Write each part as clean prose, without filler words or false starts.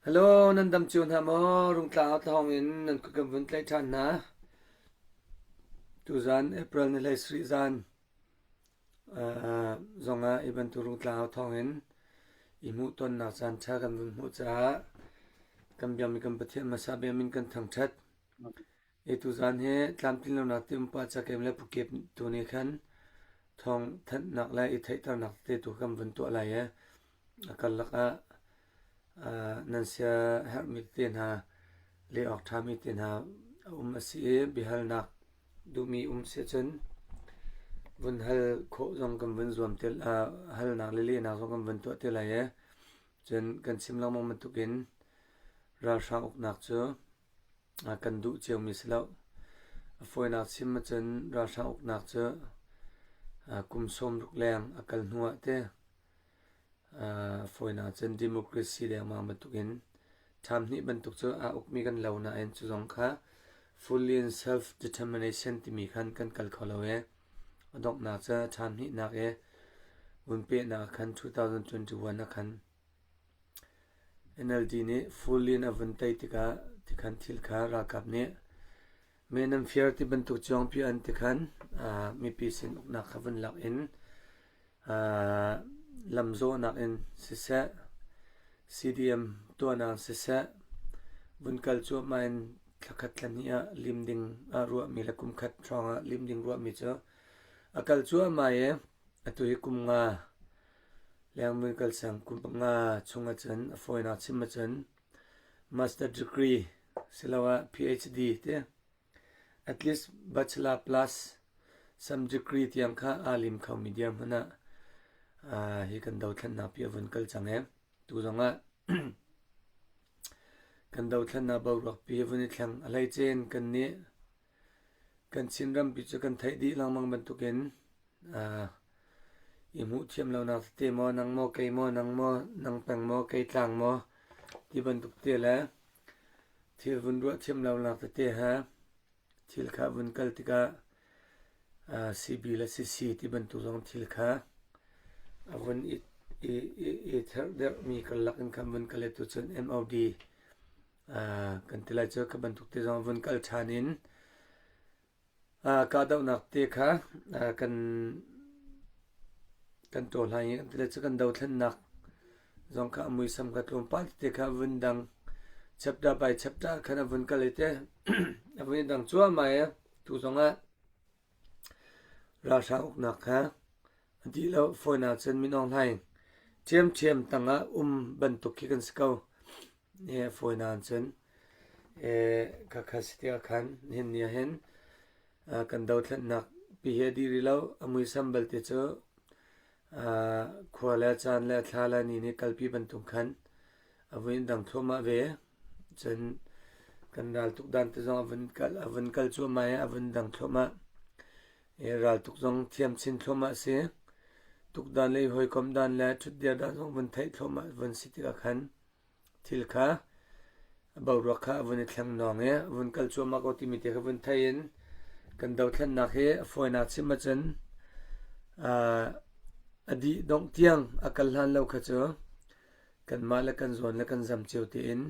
Hello, nan dam cio hna maw? Rungtlang ah thawng in nan kut kan vun tlaih ṭhan hna. Tuzan April ni hlei sarih zan uh, zongah i bantuk rungtlang ah thawng in i hmuhtonnak caan ṭha kan vun hmuh caah kan biakmi kan Pathian hmasa bia min kan thangṭhat. I tuzan hi tlamtlin lonak ti umpa cakem le pukep tu nih khan thawng thanhnak le i theihternak te tu kan vun tuah lai i a karlak ah nan sia herhmi te hna leh awk ṭhami te hna a um a si i biahalnak duhmi um si ahcun vun hal khawh zong kan vun zuam te halnak le lehnak zong kan vun tuah te lai i cun kan chim lengmang bantukin ralhrang uknak cu kan duh ciomi si lo. A fawinak chim ahcun ralhrang uknak cu kum sawmruk leng a kal hnu ah te fawinak cun democracy lengmang bantukin ṭham hnih bantuk cu aa ukmi kan lo nain cu zong kha fully in self-determination timi khan kan kal kho lo i a donghnak cu ṭham hnihnak i vun pehnak khan 2021 ah khan NLD nih fully in a vun tei tikah tikhan thil kha ralkap nih men an fir ti bantuk cuangpi an tikhan mipi sin uknak kha vun lak in lamzawhnak in siseh, CDM tuahnak in siseh, vun kal cuahmah in thlakhat thlahnih ah lim ding ah ruahmi le kumkhat hrawng ah lim ding ruahmi cu a kal cuahmah i atu hi kum nga lengmui kal sang kum nga chung ahcun a fawinak chim ahcun master degree siloah PhD te At least bachelor plus some degree tiang kha aa lim khomi dirhmun ah hi kan dothlennak pi a vun kal cang i tu zongah kan dothlennak boruak pi a vun i thleng. A hleice in kannih kan Chin rampi cu kan theih dih lengmang bantukin i hmuh thiam lonak tete maw, nang maw, kei maw, nang maw, nang peng maw, kei tlang maw ti bantuk te le Thil vun ruah thiam lonak tete he thil kha vun kal tikah CB le CC ti bantuk zong thil kha a vun i, i, i, i therhderhmi karlak in khan vun kal i tucun MOD kan ti lai cu kha bantuk te zong vun kal ṭhan in Kahdohnak te kha kan kan ṭawl i cu kan dothlennak zong kha a muisam kha tlawmpal tete kha a vun dang. Chapter by chapter khan a vun kal i te a vun i dang cuahmah i tu zongah ralhrang uknak kha a dih lo. Fawinak cun Min Aung Hlaing ṭhiamṭhiam tangah um bantuk khi kan si ko. A fawinak cun khakha si tikah khan nihin ni ah hin kan dothlennak pi hi a dih rih lo. A muisam belte cu khua le caan le thla le ni nih kalpi bantuk khan a vun in dang thluahmah ve. Cun kan raltuk dan te zong a vun kal a vun kal cuahmah i a vun dang thluahmah. Raltuk zong thiam chin thluahmah a si. Tukdan le i hawikom dan le ṭhutdir dan zong vun theih thluahmah vun si tikah khan Thil kha a boruak kha a vun i thleng nawng i a vun kal cuahmah ko timi te kha vun thei in kan dothlennak hi a fawinak chim ahcun a dih dongh tiang a kal hlan lo kha cu kanmah le kan zawn le kan zam cio tein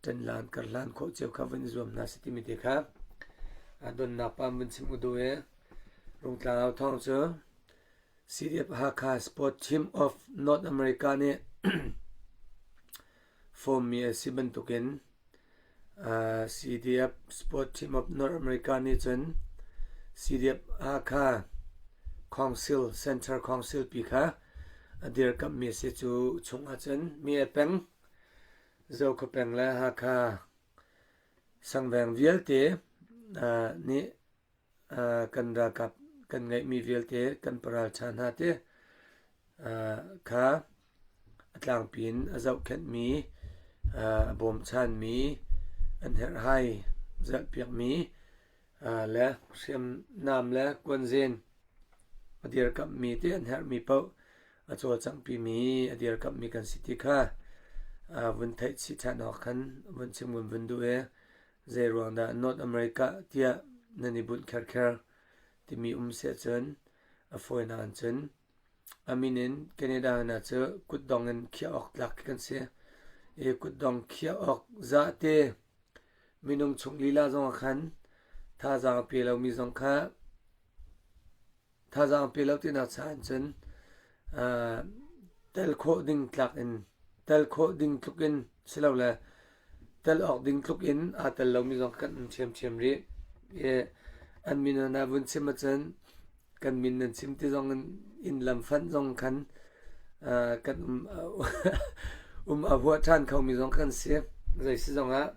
ṭanlan karhlan khawh cio kha vun i zuam hna sih timi te kha a donnak pa vun chim u duh i Rungtlang au thawng cu CDF Hakha Sport Team of North America nih form-mi a si bantukin CDF Sport Team of North America nih cun CDF Hakha Council Center Council pi kha a dirkamhmi a si. Cu chungah cun mi a peng, Zokhua peng le Hakha sangveng vialte nih kan ralkap kan ngeihmi vialte kan paralṭha hna te kha a tlangpi in a zohkhenhmi, a bawmchanmi, an herhhai zalhpiakmi le hriamnam le kuanzen a dirkamhmi te an herhmi paoh a cawlcanghpimi a dirkamhmi kan si ti kha vun theih chih ṭhan awk khan vun chim vun vun duh i Zeiruang dah North America tiah nan i bunh kherkher timi um si ahcun a fawinak in cun a min in Canada hna cu kutdong in khiah awk tlak khi kan si. I kutdong khiah awk zah te minung chung lila zong ah khan thazaang a pe lomi zong kha thazaang a pe lo tinak caah cun tel khawh ding tlak in tel khawh ding tluk in silole tel awk ding tluk in aa tel lomi zong kan um ṭhiamṭhiam rih. I an min ah vun chim ahcun kan min nan chim ti zong in inn lam fanh zong khan kan um um a huah ṭhan khomi zong kan si. Zei si zong ah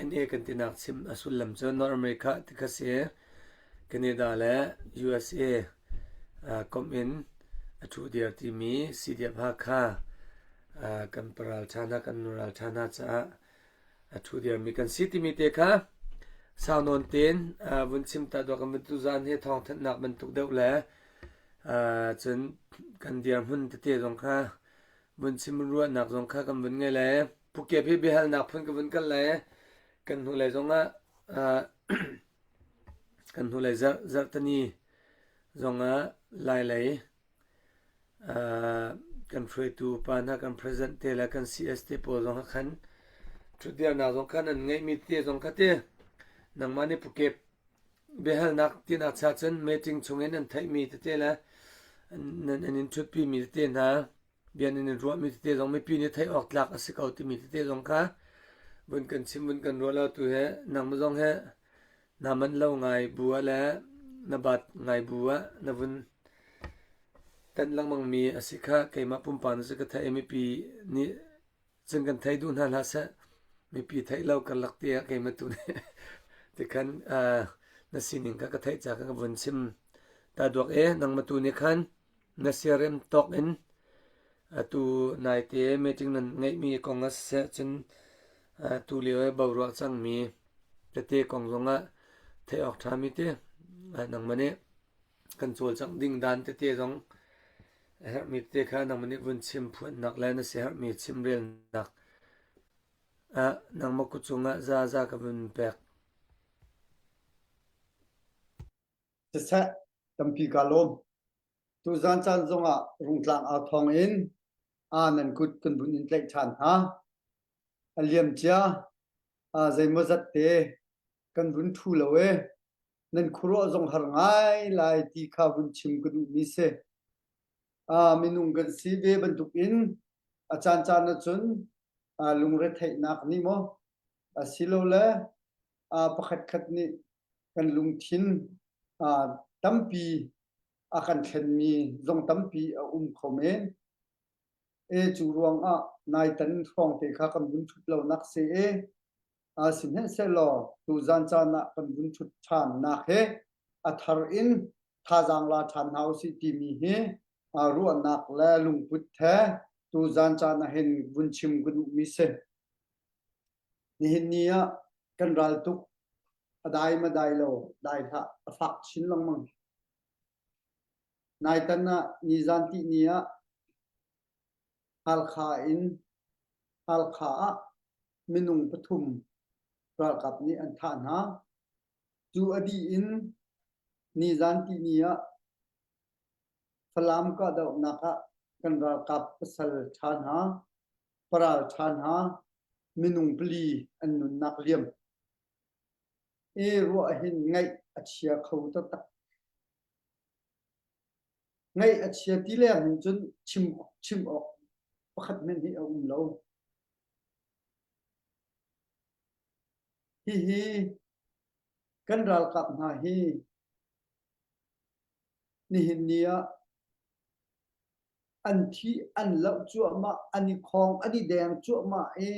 NA kan tinak chim a sullam cu North America ti kha si. Canada le USA komh in a ṭhu dir timi CDF Hakha kan paral ṭha hna kan nural ṭha hna caah a ṭhu dirmi kan si timi te kha sau nawn tein vun chim ta dawh kan tuzaan hi thawngthanhnak bantuk deuh le cun kan dirhmun tete zong kha vun chim ruahnak zong kha kan vun ngei le Phuket hi biahalnak phun ka vun kal le kan hnulei zongah kan hnulei zarh zarhtani zongah Lailei kan hruaitu pa hna kan president te le kan CS te pawl zong khan ṭhutdirnak zong khan an ngeihmi te zong kha te nangmah nih Phuket biahalnak tinak cha cun meeting chungin an theihmi tete le nan an in ṭhutpimi tete hna bia nan in ruahmi tete zong mipi nih theih awk tlak a si ko timi tete zong kha vun kan chim vun kan ruah lo tu he nangmah zong he naa manh lo ngai bu ah le na bat ngai bu ah na vun tanh lengmang mi a si kha keimah pumpak nih cun ka theih i mipi nih cun kan thei duh hna hlah seh mipi theih lo karlak te ah keimah tu nih tikhan na sining kha ka theih ca ka vun chim ta duak e nangmah tu nih khan na siarem tawk in atu naite meeting nan ngeihmi kong ah siseh cun tu lio i boruak cangmi tete kong zongah theih awk ṭhami te nangmah nih kan cawlcangh ding dan tete zong a herhmi tete kha nangmah nih vun chim phuannak le na siaherhmi chimrelnak ah nangmah kut cungah zaza ka vun pek. Siseh, tampi kaa lawm. Tuzaan caan zongah Rungtlang au thawng in aa nan kut kan vun in tlaih ṭhan hna. A liam cia aa zeimawzat te kan vun ṭhu lo e. Nan khuaruah zong har ngai lai ti kha vun chim ka duhmi si. Aa minung kan si ve bantukin a caancaan ahcun aa lungretheihnak nih maw asilole aa pakhatkhat nih kan lungthin aa tampi a kan thlenmi zong tampi a um kho men. E cu ruangah naitan hrawng te kha kan vun ṭhut lonak si i sihmanhsehlaw tuzan caan ah kan vun ṭhut ṭhannak he a thar in thazaang la ṭhan hna usih timi hi ruahnak le lungput he tuzan caan ah hin vun chim ka duhmi si. Nihin ni ah kan ral tuk a dai ma dai lo dai hlah a fak chin lengmang. Naitan ah nizan tihni ah Halkha in Halkha ah minung pathum ralkap nih an thah hna. Cu a dih in nizan tihni ah Falam kahdohnak ah kan ralkap pasal ṭha hna, paral ṭha hna minung pali an nunnak liam. I ruah hin ngaih a chia kho taktak. Ngaih a chia ti leng hin cun chim chim awk pakhat hmanh hi a um lo. Hihi kan ralkap hna hi nihin ni ah an thi an loh cuahmah, an i khawng, an i deng cuahmah i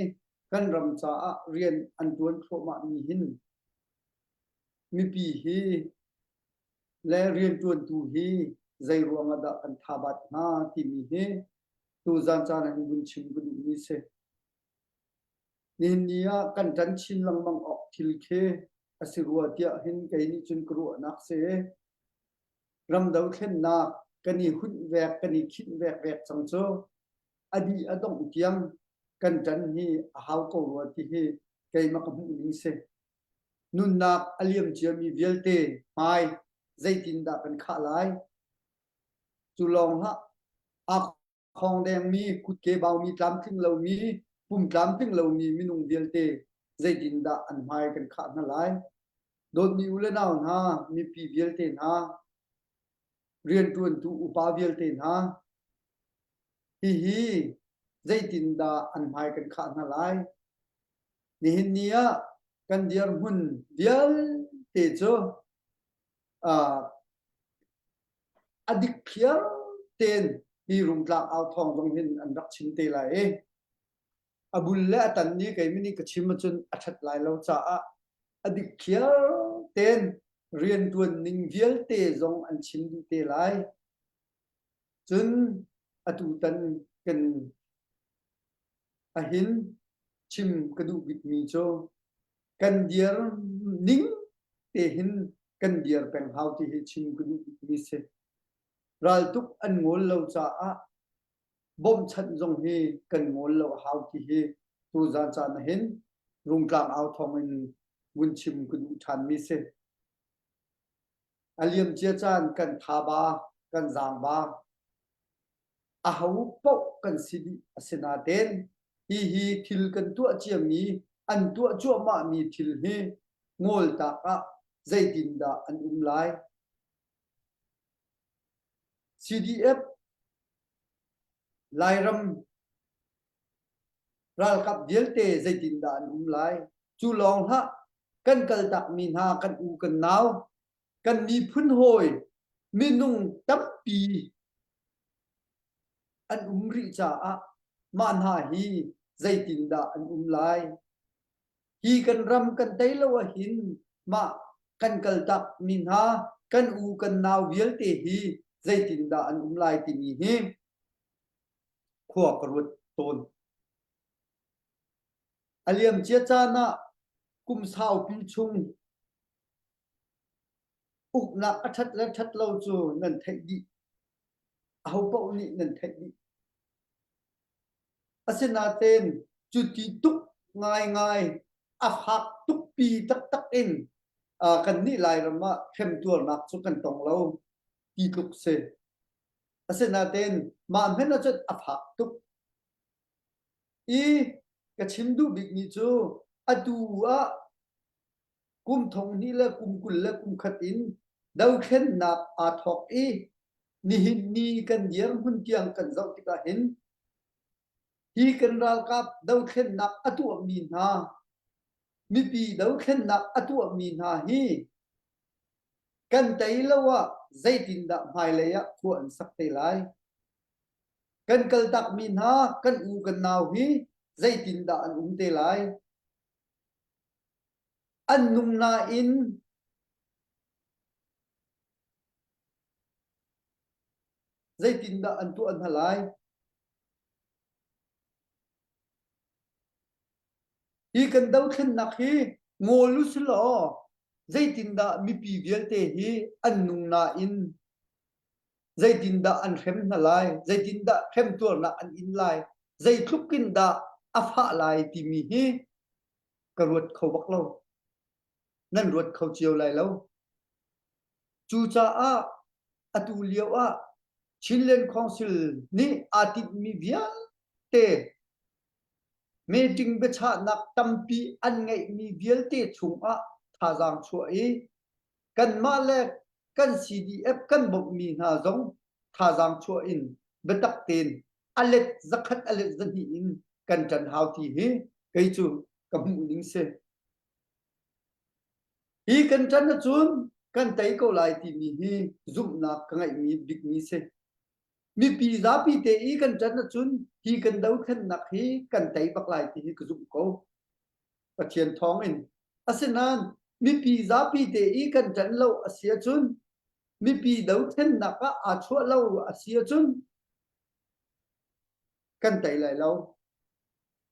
kan ram caah rian an ṭuan thluahmah mi hin mipi hi le rianṭuantu hi zei ruang ah dah kan thabat hnga timi hi tuzan caan ah hin vun chim ka duhmi si. Nihin ni ah kan ṭan chin lengmang awk thil khi a si rua tiah hin kei nih cun ka ruahnak si. Ram dothlennak kan i hunh vek, kan i khinh vek vek cang cu a dih a dongh tiang kan ṭan hi a hau ko rua ti hi keimah ka hmuh ning si. Nunnak a liam ciami vialte hmai zeitindah kan khah lai? Cu lawng hlah, aa khawngdengmi, kutke baumi, tlamtling lomi. Pumtlamtling lomi minung vialte zeitindah an hmai kan khah hna lai? Dawtmi u le nau hna, mipi vialte hna, rianṭuantu upa vialte hna, hihi zeitindah an hmai kan khah hna lai? Nihin ni ah kan dirhmun vialte cu uh, a dikthliar tein hi Rungtlak au thawng zong hin an rak chim te lai i a bul le a tan ni keimi nih ka chim ahcun a ṭhat lai lo caah a dikthliar tein rianṭuan ning vialte zong an chim dih te lai. Cun atutan kan ahin chim ka duh bikmi cu kan dir ning te hin kan dir peng hau ti hi chim ka duh bikmi si. Raltuk an ngawl lo caah bawmhchanh zong hi kan ngawl lo a hau ti hi tuzan caan ah hin Rungtlang au thawng in vun chim ka duh ṭhanmi si. A liamcia caan kan thaba, kan zaangba, aho paoh kan si dih asinain hihi thil kan tuah ciami an tuah cuahmahmi thil hi ngawltak ah zeitindah an um lai? CDF Lairam ralkap vialte zeitindah an um lai? Cu lawng hlah kan kaltakmi hna kan u kan nau kan miphun hawi minung tampi an um rih caah mah hna hi zeitindah an um lai? Hi kan ram kan tei lo ahhin mah kan kaltak mi hna kan u kan nau vialte hi zeitindah an um lai timi hi khua ka ruat tawn. A liamcia caan ah kum saupi chung Uknak a ṭhat le ṭhat lo cu nan theih dih. Ahopaoh nih nan theih dih. Asinain cuti tuk ngaingai a fak tukpi taktak in kannih Lairam ah hremtuarnak cu kan tong lo ti tluk si. Asinain mah hmanh ahcun a fak tuk. I ka chim duh bikmi cu atu ah kum thong hnih le kum 20 le kum khat in dothlennak aa thawk i nihin ni kan dirhmun tiang kan zoh tikah hin hi kan ralkap dothlennak a tuahmi hna mipi dothlennak a tuahmi hna hi kan tei lo ah zeitindah hmailei ah khua an sak te lai? Kan kaltakmi hna kan u kan nau hi zeitindah an um te lai? An nung nain zeitindah an tuah hna lai? Hi kan dothlennak hi ngawl u si law zeitindah mipi vialte hi an nung nain zeitindah an hrem hna lai? Zeitindah hremtuarnak an in lai? Zeitluk in dah a fah lai timi hi ka ruat kho bak lo. Nan ruat kho cio lai lo. Cucaah atu lio ah Chinland Council nih aa tinhmi vialte meeting biachahnak tampi an ngeihmi vialte chungah thazaang chuah i kanmah le kan CDF kan bawmhmi hna zong thazaang chuah in biatak tein a let zakhat a let zahnih in kan ṭan hau ti hi kei cu ka hmuh ning si. Hi kan ṭan ahcun kan tei ko lai timi hi zumhnak ka ngeihmi bikmi si. Mipi zapi te i kan ṭan ahcun hi kan dothlennak hi kan tei bak lai ti hi ka zumh ko. Pathian thawng in. Asinain mipi zapi te i kan ṭan lo a si ahcun mipi dothlennak ah aa chuah lo a si ahcun kan tei lai lo.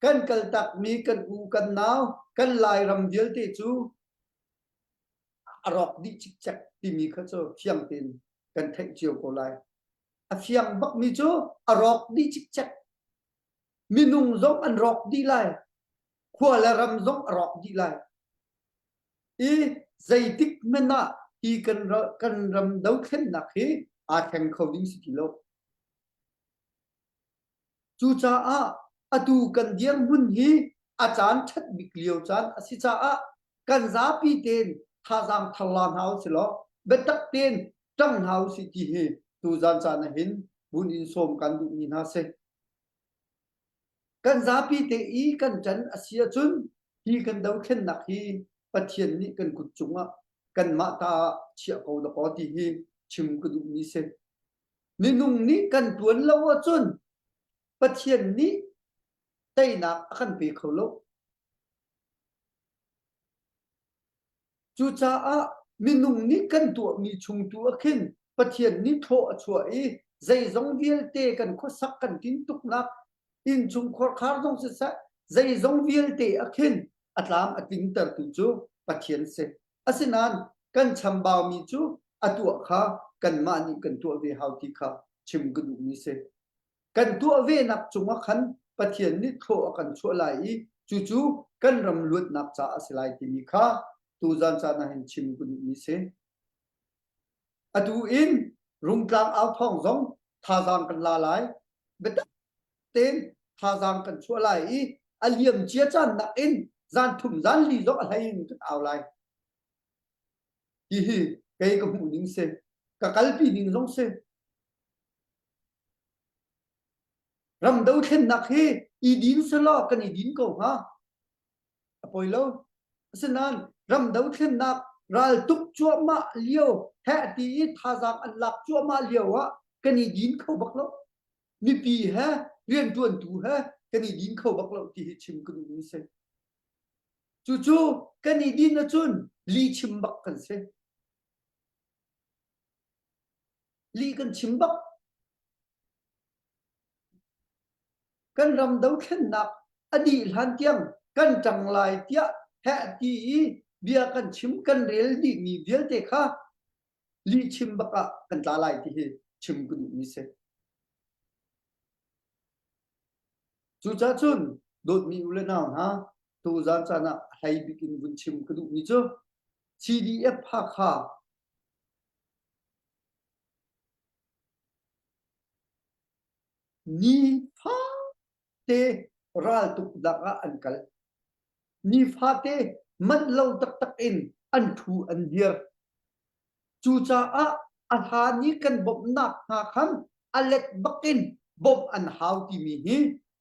Kan kaltakmi kan u kan nau kan Lairam vialte cu a rawk dih cikcek timi kha cu fiang tein kan theih cio ko lai. A fiang bakmi cu a rawk dih cikcek. Minung zong an rawk dih lai. Khua le ram zong a rawk dih lai. I zeitik hmanh ah hi kan, kan ram dothlennak hi aa thleng kho ding si ti lo. Cucaah. Atu kan dirhmun hi a caan ṭhat bik lio caan a si caah kan zapi tein thazaang thar la hna usih law biatak tein ṭang hna usih ti hi tuzan caan ah hin vun in sawm kan duhmi hna si. Kan zapi te i kan ṭan a si ahcun hi kan dothlennak hi Pathian nih kan kut cungah kanmah ta ah chiah ko dakaw ti hi chim ka duhmi si. Minung nih kan ṭuan lo ahcun Pathian nih teinak a kan pe kho lo. Cucaah minung nih kan tuahmi chung tu ah khin Pathian nih thaw a chuah i zeizong vialte kan khuasak kan tintuknak innchung khuarkhar zong siseh zeizong vialte ah khin a tlam a tlingtertu cu Pathian si. Asinain kan chambaumi cu a tuah kha kanmah nih kan tuah ve hau ti kha chim ka duhmi si. Kan tuah venak cungah khan Pathian nih thlawh a kan chuah lai i cucu kan ram luatnak caah a si lai timi kha tuzan caan ah hin chim ka duhmi si. Atu in Rungtlang authawng zong thazaang kan la lai. Biatak tein thazaang kan chuah lai i a liam cia caan nakin zan thum zan li zong a hlei in kan au lai. Hihi kei ka hmuh ning si. Ka kalpi ning zong si. Ram dothlennak hi i din selaw kan i din ko hnga. A poi lo. Asinain ram dothlennak raltuk cuahmah lio heh ti i thazaang an lak cuahmah lio ah kan i din kho bak lo. Mipi he rianṭuantu he kan i din kho bak lo ti hi chim ka duhmi si. Cucu kan i din ahcun lihchim bak kan si. Lih kan chim bak. Kan ram dothlennak a dih hlan tiang kan ṭang lai tiah heh ti i bia kan chim kan rel dihmi vialte kha lihchim bak ah kan tla lai ti hi chim ka duhmi si. Cucaah cun dawtmi u le nau hna tuzan caan ah hlei bik in vun chim ka duhmi cu CDF Hakha Nifate raltuknak ah an kal. Nifate manh lo taktak in an ṭhu an dir. Cucaah a hlan i kan bawmhnak hna khan a let bakin bawmh an hau timi hi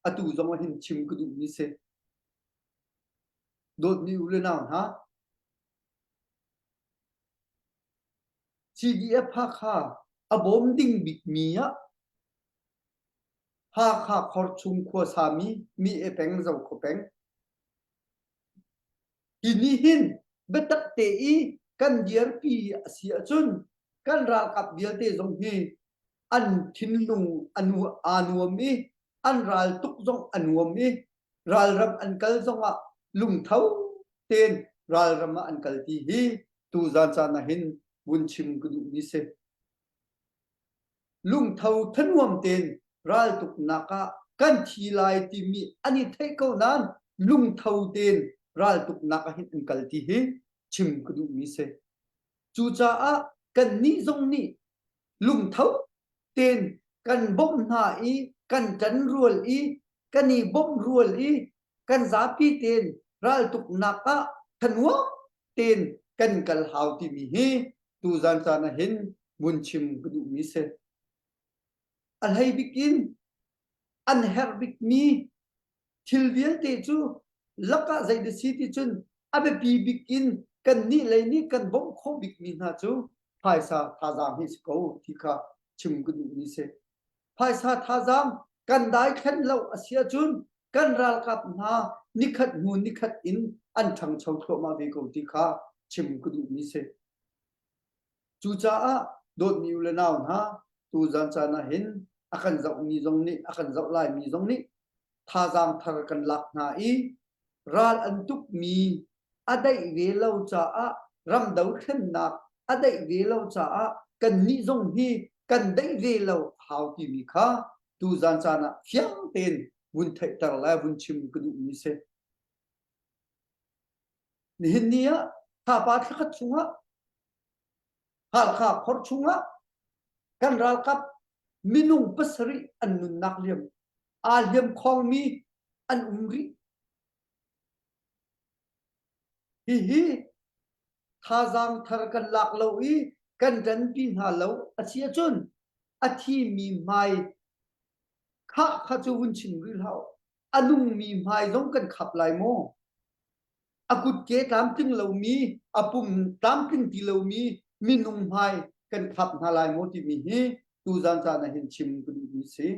atu zong ah hin chim ka duhmi si. Dawtmi u le nau hna, CDF Hakha a bawm ding bikmi ah Hakha khorchung khuasami mi e peng Zokhua peng. Hi nih hin biatak te i kan dirpi a si ahcun kan ralkap vialte zong hi an thinlung aa nuam i an ral tuk zong a nuam i ralram an kal zongah lungtho tein ralram ah an kal ti hi tuzan caan ah hin vun chim ka duhmi si. Lungtho thanuam tein raltuknak ah kan thi lai timi an i theih ko nain lungtho tein raltuknak ah hin an kal ti hi chim ka duhmi si. Cucaah kannih zong nih lungtho tein kan bawmh hna i kan ṭanrual i kan i bawmh rual i kan zapi tein raltuknak ah thanuam tein kan kal hau timi hi tuzan caan ah hin vun chim ka duhmi si. A hlei bik in an herh bikmi thil vialte cu lakah zei da si ti cun a biapi bik in kannih lei nih kan bawmh khawh bikmi hna cu phaisa thazaang hi si ko ti kha chim ka duhmi si. Phaisa thazaang kan daithlen lo a si ahcun kan ralkap hna nikhat hnu nikhat in an ṭhangcho thluahmah ve ko ti kha chim ka duhmi si. Cucaah dawtmi u le nau hna, tuzan caan ah hin a kan zohmi zong nih a kan zoh laimi zong nih thazaang thar kan lak hna i ral an tukmi a daih ve lo caah ram dothlennak a daih ve lo caah kannih zong hi kan daih ve lo hau timi kha tuzan caan ah fiang tein vun theihter le vun chim ka duhmi si. Nihin ni ah thlapa thlakhat chungah Halkha khor chungah kan ralkap minung pasarih an nunnak liam aa hliam khawngmi. An um rih. Hihi thazaang thar kan lak lo i kan ṭanpi hna lo a si ahcun a thimi hmai khah kha cu vun chim rih hlah u. A nungmi hmai zong kan khap lai maw? A kutke tlamtling lomi, a pum tlamtling ti lomi minung hmai kan khap hna lai maw timi hi tuzan caan ah hin chim ka duhmi si.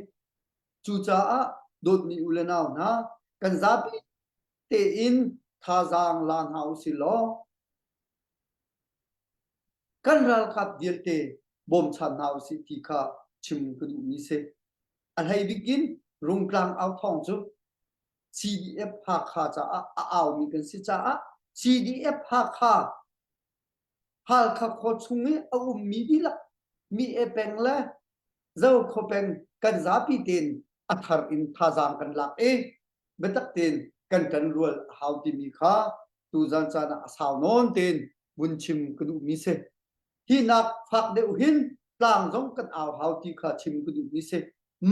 Cucaah dawtmi u le nau hna, kan zapi tein thazaang la hna u si law kan ralkap vialte bawmchan hna u sih ti kha chim ka duhmi si. A hlei bik in Rungtlang au thawng cu CDF Hakha caah a aumi kan si caah CDF Hakha Halkha khua chung i a ummi dihlak mi e peng le Zokhua peng kan zapi tein a thar in thazaang kan lak i biatak tein kan ṭan rual a hau timi kha tuzan caan ah a sau nawn tein vun chim ka duhmi si. Hi nak fak deuh hin tlang zong kan au hau ti kha chim ka duhmi si.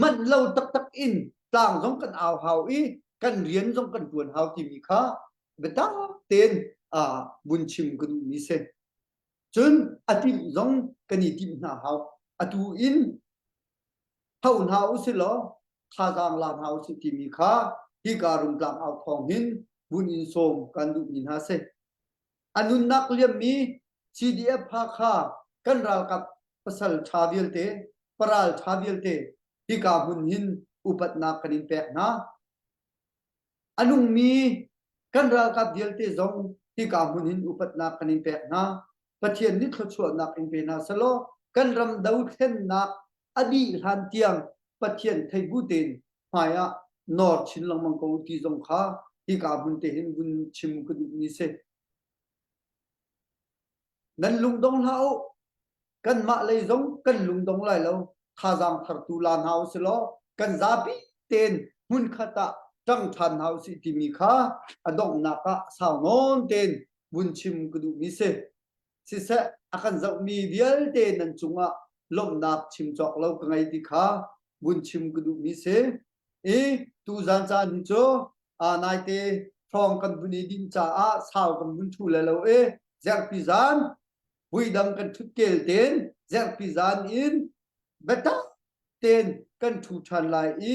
Manh lo taktak in tlang zong kan au hau i kan rian zong kan ṭuan hau timi kha biatak tein vun chim ka duhmi si. Cun a timh zong kan i timh hna hau. Atu in tho hna u si law thazaang la hna u sih timi kha hika rungtlang au thawng hin vun in sawm kan duhmi hna si. A nunnak liammi CDF Hakha kan ralkap pasal ṭha vialte, paral ṭha vialte hika hmun hin upatnak kan in pek hna. A nungmi kan ralkap vialte zong hika hmun hin upatnak kan in pek hna. Pathian nih thluachuahnak in pe hna selaw kan ram dothlennak a dih hlan tiang Pathian thei bu tein hmai ah nawr chin lengmang ko ti zong kha hika hmun te hin vun chim ka duhmi si. Nan lungdong hlah u. Kanmah lei zong kan lungdong lai lo. Thazaang thartu la hna u si law kan zapi tein hmunkhat ah ṭang ṭhan hna u sih timi kha a donghnak ah sau nawn tein vun chim ka duhmi si. Siseh a kan zohmi vialte nan cungah lawmhnak chim cawk lo ka ngei ti kha vun chim ka duhmi si. I tuzan caan hi cu naite hrawng kan vun i dinh caah sau kan vun ṭhu le lo i zerhpi zan vuidang kan ṭhut kel tein zerhpi zan in biatak tein kan ṭhu ṭhan lai i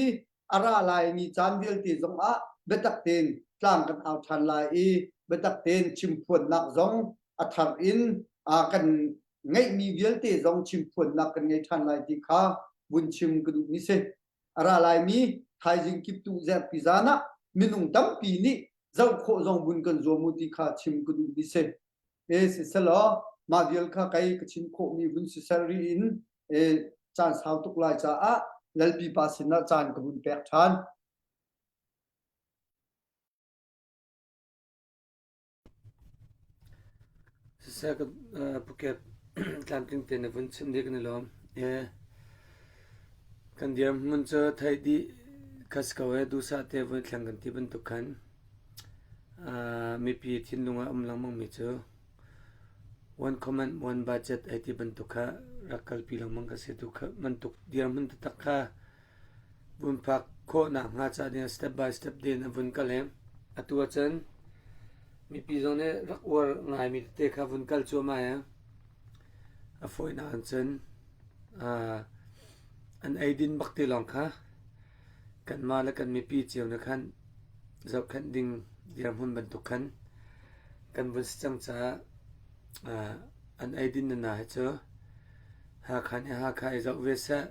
a ra laimi caan vialte zongah biatak tein tlang kan au ṭhan lai i biatak tein chimphuannak zong a thar in kan ngeihmi vialte zong chimphuannak kan ngei ṭhan lai ti kha vun chim ka duhmi si. A ra laimi thaizing kiptuh zerhpi zan ah minung tampi nih zoh khawh zong vun kan zuam u ti kha chim ka duhmi si. E siselaw mah vial kha kei ka chim khawhmi vun sisel rih in e caan sau tuk lai caah Lalpi pa sinah caan ka vun pek ṭhan. Siseh ka Phuket tlamtling tein na vun chim dih kan i lawm. Kan dirhmun cu theih dih kha si ko ee duhsah te vui thleng kan ti bantuk khan mipi thinlung ah um lengmang mi cu one comment one budget ai ti bantuk kha rak kalpi lengmang ka si tu kha bantuk dirhmun taktak kha Vun phak khawhnak hnga ca ding step by step tein a vun kal i atu ahcun mipi zong nih rak uar ngaimi tete kha vun kal cuahmah i a fawinak in cun an eidin bak ti lawng kha kanmah le kan mipi cio nih khan zohkhenh ding dirhmun bantuk khan kan vun si cang caah an eidin na hi cu Hakha nih Hakha i zoh ve seh.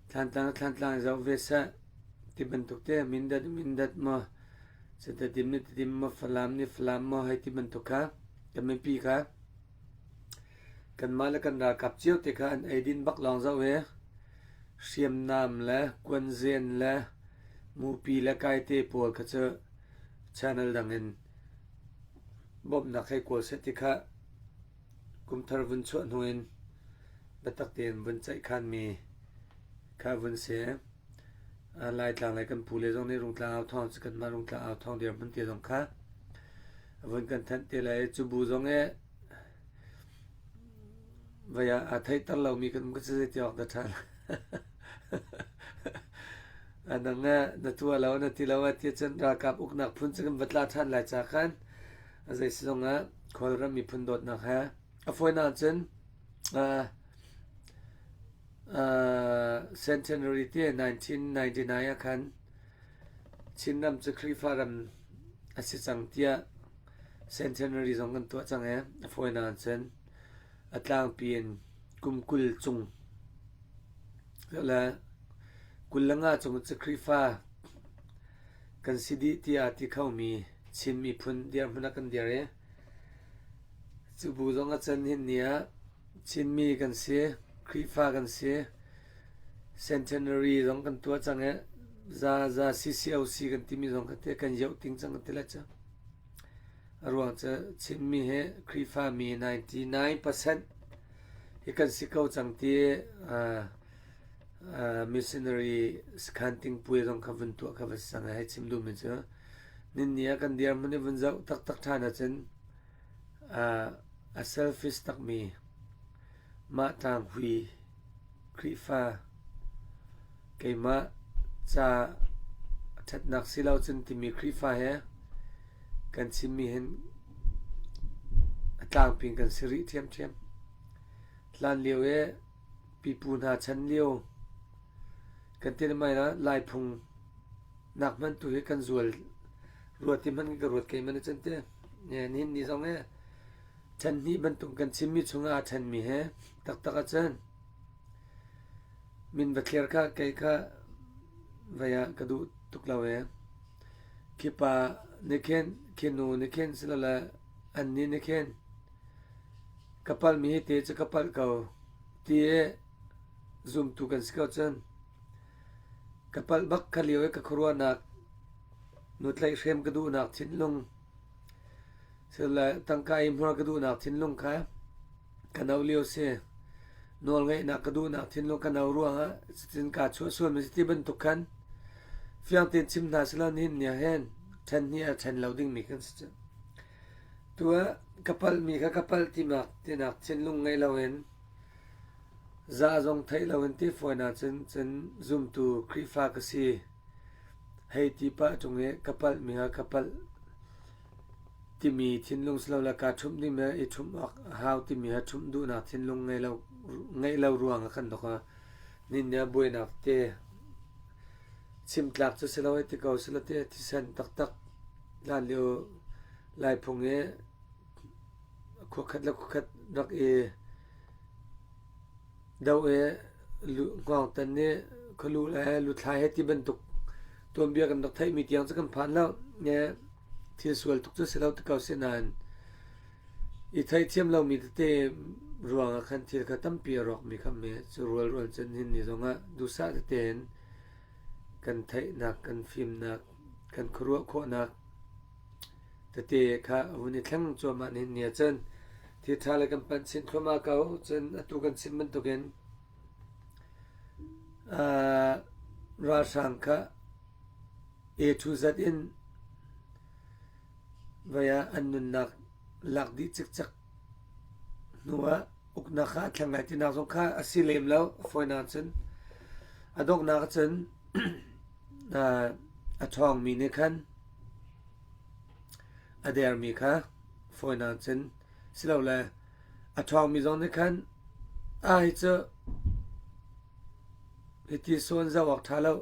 Thlantlang Thlantlang i zoh ve seh ti bantuk te Mindat Mindat maw Tedim nih Tedim maw Falam nih Falam maw hei ti bantuk kha kan mipi kha kanmah le kan ralkap cio te kha an eidin bak lawng zoh i hriamnam le kuanzen le mupi le kaite pawl kha cu channel dang in bawmhnak hei kawl seh ti kha kumthar vun chuah hnu in biatak tein vun ceihkhanmi kha vun si. Laitlang le kan pu le zong nih Rungtlang au thawng cu kanmah Rungtlang au thawng dirhmun te zong kha vun kan thanh te lai. Cu bu zong i vei ah aa theihter lomi kan um ka si zei ti awk dah ṭha. Nang na tuah lo na ti lo a ti cun ralkap uknak phun cu kan va tla ṭhan lai ca khan zei si zongah Kawlram miphun dawtnak he a fawinak cun centenary te 1999 ah khan Chinram cu Khrihfa ram a si cang tiah centenary zong kan tuah cang i a fawinak cun a tlangpi in kum 20 cung le 25 cung cu Khrihfa kan si dih tiah ti khomi Chin miphun dirhmun ah kan dir i cu bu zong a can hin ni ah Chinmi kan si, Khrihfa kan si, centenary zong kan tuah cang i za za CCOC kan timi zong kha kan yoh ting cang kan ti lai cu. A ruang cu Chinmi hi Khrihfami 99% hi kan si ko cang ti missionary sakhan tingpui zong kha vun tuah kha va si cang hei chim duhmi cu ninni ah kan dirhmun i vun zoh taktak ṭhan ahcun a selfish takmi mah tlanghui Khrihfa keimah ca ṭhatnak si lo cun timi Khrihfa he kan chimmi hin a tlangpi in kan si rih ṭhiamṭhiam. Hlan lio i pipu hna chan lio kan ti mai la Laiphung nak hmanh tu hi kan zual ruat ti hmanh ka ruat kei man chan te. Nihin ni zong hi chan hnih bantuk kan chimmi chungah aa ṭhenmi he taktak ahcun min va thlir kha kei kha vei ah ka duh tuk lo ee. Khi pa nih khin, khi nu nih khin silole annih nih khin ka palhmi hi te cu ka palh ko ti i zumtu kan si ko cun ka palh bak kha lio i ka khuaruahnak nu tlaihhrem ka duhnak thinlung silole tangka i hmuar ka duhnak thinlung kha ka no lio si. Nawlngeihnak ka duhnak thinlung ka no ruangah cutin kaa chuah sualmi si ti bantuk khan fiang tein chim hna selaw nihin ni ah hin ṭhen hnih ah ṭhen lo dingmi kan si cu. Tu ah ka palhmi kha ka palh tinak tinak thinlung ngei loin za zong theih loin ti fawi ahcun cun zumtu Khrihfa ka si hei ti pah ṭung i ka palhmi kha ka palh timi thinlung silole kaa ṭhumh dingmi i ṭhumh awk a hau timi ha ṭhumh duhnak thinlung ngeih lo ruang ah kan dok ah nin ah buainak te chim tlak cu si lo hei ti ko sila te thisen taktak hlan lio Laiphung i khuakhat le khuakhat rak i do i hngawngtan nih khualu le luthlai he ti bantuk tuanbia kan rak theihmi tiang cu kan phan lo. Thil sual tuk cu si lo ti ko si nain i theihthiam lomi tete ruangah khan thil kha tampi a rawkmi kha me cu rualrual cun hin ni zongah duhsah tete in kan theihnak, kan fimnak, kan khuaruah khawhnak tete kha a vun i thleng cuahmah nihin ni ahcun thil ṭha le kan panh chin thluahmah ko. Cun atu kan chim bantukin ralhrang kha A to Z in voi ah an nunnak lak dih cikcek hnu ah uknak kha a thleng lai tinak zong kha a si lem lo. A fawinak cun a donghnak cun a ṭhawngmi nih khan a dermi kha fawinak cun silole a ṭhawngmi zong nih khan a hi cu hiti sawn zoh awk ṭha lo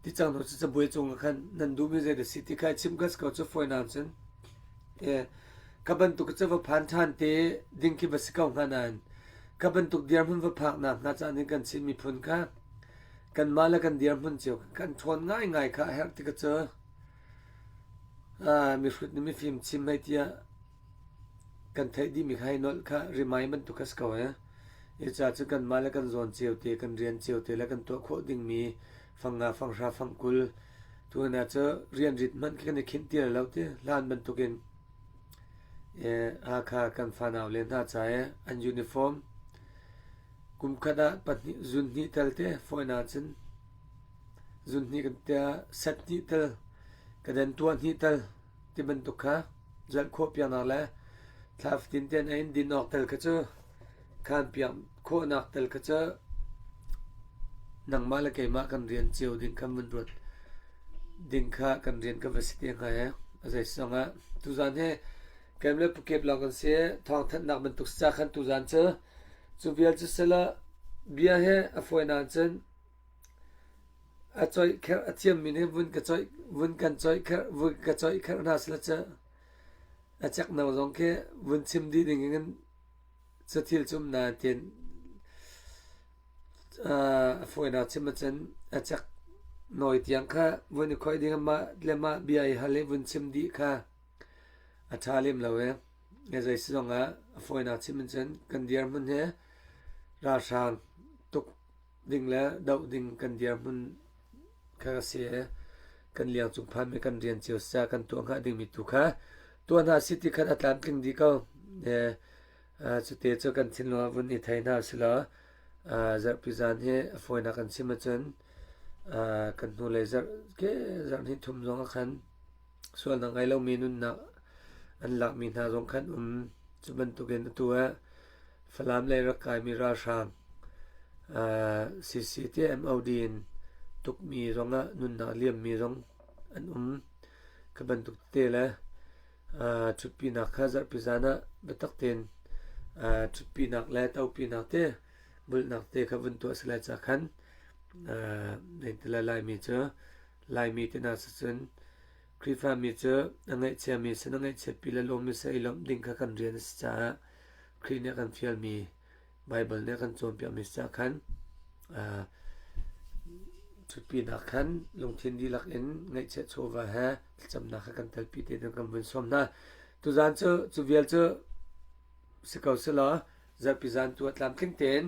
ti cang hnu cu cabuai cung ah khan nan duhmi zei dah si ti kha chim ka si ko cu fawinak cun ka bantuk cu va phan ṭhan te ding khi va si ko hnga nain ka bantuk dirhmun va phaknak hnga caan in kan Chin miphun kha kanmah le kan dirhmun cio kan ṭhawn ngaingai kha a herh ti ka cu mihrut nih mifim chim hei tiah kan theih dihmi kha hei nolh kha rimai bantuk kha si ko ee. Hi ca cu kanmah le kan zawn cio te, kan rian cio te le kan tuah khawh dingmi fangnga, fanghra, fangkul tuan ah cu rianrit hmanh khi kan i khinh ti lo ti hlan bantukin Hakha kan fanau le hna ca i an uniform kum khat ah pahnih zun hnih tel te fawinak cun zun hnih kan tiah set hnih tel ka den tuah hnih tel ti bantuk kha zalh khawh piaknak le thla fatin te an in din awk tel kha cu khan piak khawhnak tel kha cu nangmah le keimah kan rian cio ding khan vun ruat ding kha kan rian kan va si te hnga e. A zei zong ah tuzan hi kem le pukep lawng kan si thawngthanhnak bantuk ca khan tuzan cu cu vial cu sela bia he a fawi nain cun a coih kherh a thiammi nih vun ka coih vun kan coih kherh vun ka coih kherh hna sila cu a cekno zong khi vun chim dih ding in Cathil cu um nain tiin a fawinak chim ahcun a cek nawi tiang kha vun i khoih ding mah le mah bia i hal i vun chim dih kha a ṭha lem lo i zei si zongah a fawinak chim in cun kan dirhmun hi ralhrang tuk ding le doh ding kan dirhmun kha ka si i kan liang cung phanmi kan rian cio ca kan tuah hnga dingmi tu kha tuah hna si ti khan a tlamtling dih ko. Cute cu kan thinlung ah vun i thei hna silaw zarhpi zan hi a fawinak kan chim ahcun kan hnulei zarh ke zarh hnih thum zong ah khan sualnak ngei lomi nunnak an lakmi hna zong khan um. Cu bantukin atu ah Falam lei rak kaimi ralhrang CC te MOD in tukmi zongah nunnak liammi zong an um. Ka bantuk tete le ṭhutpinak kha zarhpi zan ah biatak tein ṭhutpinak le topinak te bulhnak te kha vun tuah si lai ca khan Laimi cu Laimi te hna sicun Khrihfami cu a ngaihchiami sin a ngaihchiatpi le lawmmi sin i lawmh ding kha kan rian a si caah Khrih nih a kan fialmi Baibal nih a kan cawnpiakmi si caah khan ṭhutpinak khan lungthin dihlak in ngaihchiat chawva he thlacamnak kha kan telpi te ding kan vun sawm hna. Tuzaan cu cu vial cu si ko selaw zarhpi zan tu ah tlamtling tein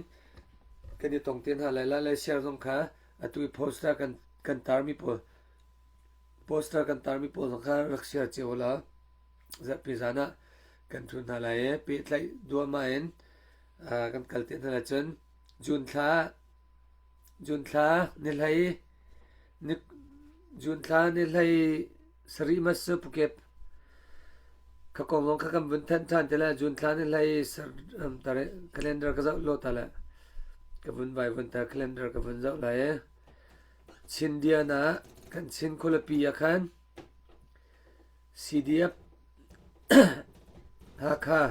kan i tong te hna lai. Lai share zong kha atu i poster kan kan tarmi pawl poster kan tarmi pawl zong kha rak share cio law zarhpi zan ah kan ṭhu hna lai i pehtlaih duahmah in kan kal te hna lai cun June thla June thla ni hlei ni June thla ni hlei sarih mas cu Phuket kha kong zong kha kan vun thanh ṭhan te lai June thla ni hlei sar tare calendar ka zoh lo ta le ka vun vai vun ta calendar ka vun zoh lai i Chindian ah kan Chin khualipi ah khan CDF Hakha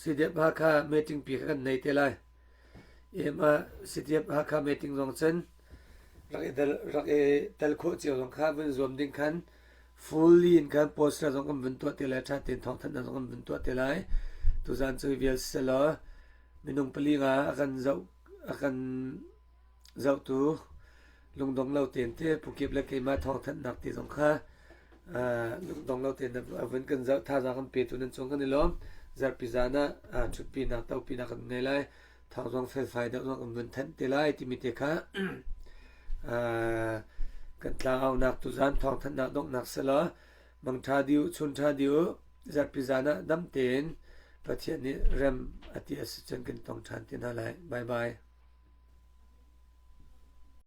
CDF Hakha meeting pi kha kan nei te lai. Ema CDF Hakha meeting zong cun rak i tel rak i tel khawh cio zong kha vun zuam ding khan fully in khan poster zong kan vun tuah te lai ṭha tein thawngthanhnak zong kan vun tuah te lai. Tuzan cu vial selaw minung pali nga a kan zoh a kan zohtu lungdong lo tein te pukip le keimah thawngthanhnak ti zong kha lungdong lo tein a vun kan zoh thazaang kan petu nan cung kan i lawm zarhpi zan ah ṭhutpinak topinak kan ngei lai thawng zong felfai deuh zong kan vun thanh te lai timi te kha kan tlangaunak tuzan thawngthanhnak donghnak selaw mangṭha diu chun ṭha diu zarhpi zan ah dam tein Pathian nih rem a ti a si cun kan tong ṭhan te hna lai bye bye.